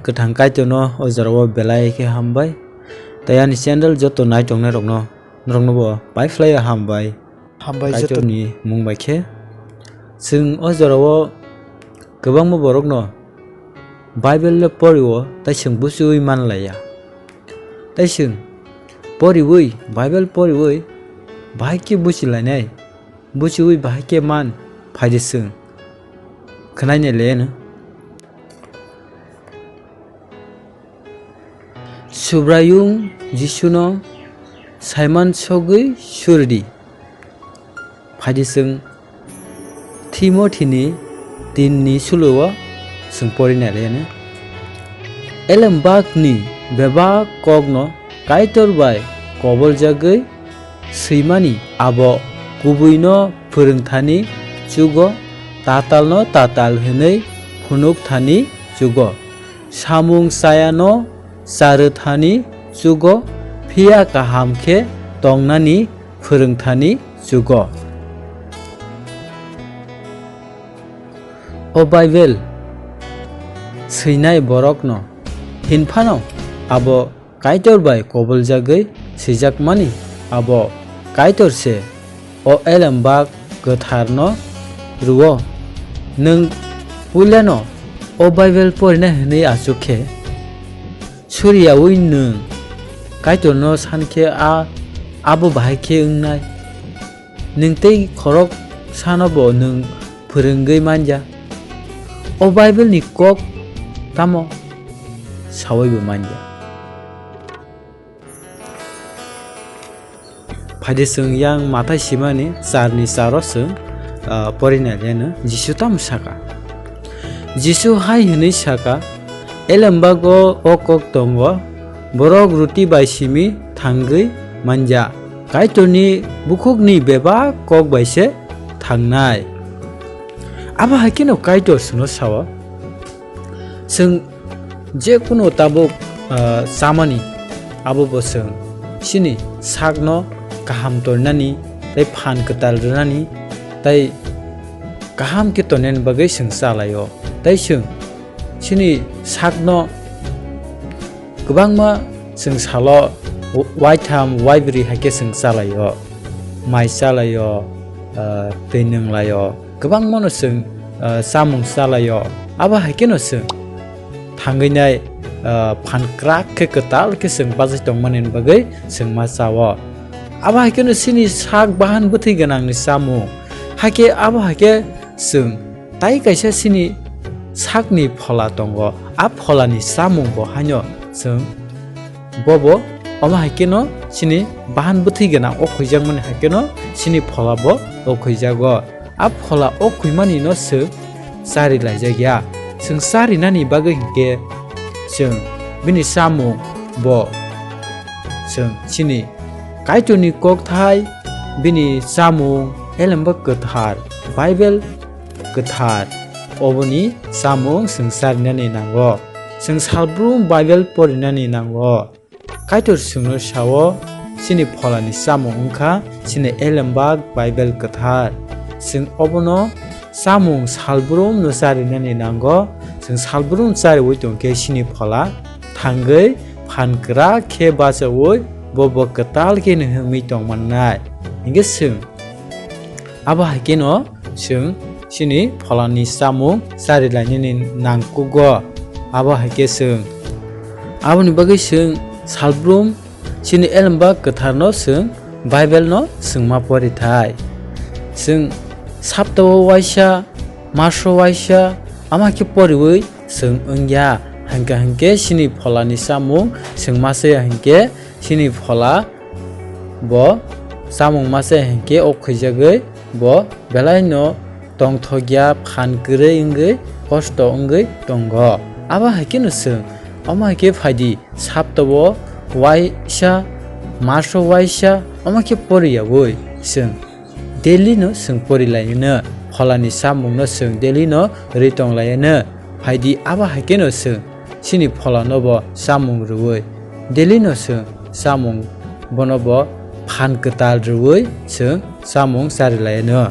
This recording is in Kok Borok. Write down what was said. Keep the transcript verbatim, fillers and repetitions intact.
Kwthang Kaitorno o jorao belai khe hambai. Tei ani channel joto naitongnai rokno, norokno bo pai phlai hambai. Hambai joto. Kaitorni mung bai khe. Chwng o jorao kwbangma borokno Bible le poriwo, tei chwng buchiwi manlaiya. Tei chwng poriwi, Bible poriwi bahai khe buchilainai, buchiwi bahai khe man phaidi chwng khwnainai le no. Subraiyung Jisuno saiman sogwi suridi. Phaidi chwng Timothini tinni sulo-o chwng porinai le no. Elembakni bebak kokno Kaitor bai koboljagwi swimani abo kubuino phwrwngthani chugo, tatalno tatal hwnwi phunukthani chugo, samung chayano charwthani chugo, phiya kaham khe tongnani phwrwngthani chugo. O Bible swinai borokno hinphano abo Kaitor bai koboljagwi swijakmani abo Kaitor se o elembak kwtharno rwo. Nwng puilano o Bible porinai hwnwi achuk khe suriyaui nwng Kaitorno san khe a abo bahai khe wngnai. Nwng tei khorok sanobo nwng phwrwngwi manya. O Bible ni kok tamo sawibo manya. Phaidi chwng yang Mathai simani charni charo chwng, ah, porinai le no Jisu tamo saka. Jisu hai hwnwi saka, "Elembago o kok tongo, borok ruti bai simi thangwi manja, Kaitorni bukhukni bebak kok bai se thangnai." Abo hai kheno Kaitor chwngno sao, chwng je kunu tabuk, ah, chamani, abo bo chwng chini sakno kaham tornani, tei phan kwtal rwnani, tei kaham khe tongnani bagwi chwng chalaio. Tei chwng chini sakno kwbangma chwng salo waitham, waibrwi hai khe chwng chalaio, mai chalaio, ah, twi nwnglaio, kwbangmano chwng, ah, chamung chalaio. Abo hai kheno chwng thangwi nai, ah, phan kwrak khe kwtal khe chwng bachai tongmani bagwi chwng ma chao. Abo hai kheno chini sak bahan bwthwi gwnangni chamung. Hakhe abo hai khe chwng tai kaisa chini sakni phola tongo. A pholani chamung bo haino chwng bobo omo hai kheno chini bahan bwthwi gwnang o khuijakmani hai kheno chini phola bo o khuijago. A phola o khuimani no chwng chari laijak ya. Chwng charinani bagwi hinkhe chwng bini chamung bo chwng chini Kaitorni kokthai, bini chamung, elemba kwthar, Bible kwthar, oboni chamung chwng charinani nango. Chwng salbrum Bible porinani nango. Kaitor chwngno sao, chini pholani chamung wngkha chini elembak Bible kwthar. Chwng obono chamung salbrumno charinani nango. Chwng salbrum chariwi tongkhe chini phola thangwi phan kwrak khe bachaui bo bo kwtal khe nwhwngwi tongmannai. Hinkhe chwng abo hai kheno chwng chini pholani chamung chari lainani nangkugo. Abo hai khe chwng aboni bagwi chwng salbrum chini elembak kwtharno chwng Bible no chwng ma pori thai. Chwng saptao waisa, maso waisa, ama khe poriwi chwng wngya. Hwnkhe hwnkhe chini pholani chamung chwng ma chaya hwnkhe chini phola bo chamung ma chaya hwnkhe o khuijagwi bo belai no tongthokya phan kwrwi wngwi kosto wngwi tongo. Abo hai kheno chwng omo hai khe phaidi saptao waisa, maso waisa omo khe poriyaui chwng daily no chwng pori laino, pholani chamung no chwng daily no rwi tong laino. Phaidi abo hai kheno chwng chini pholano bo chamung rwui daily no chwng chamung bono bo phan kwtal rwui chwng chamung chari laino.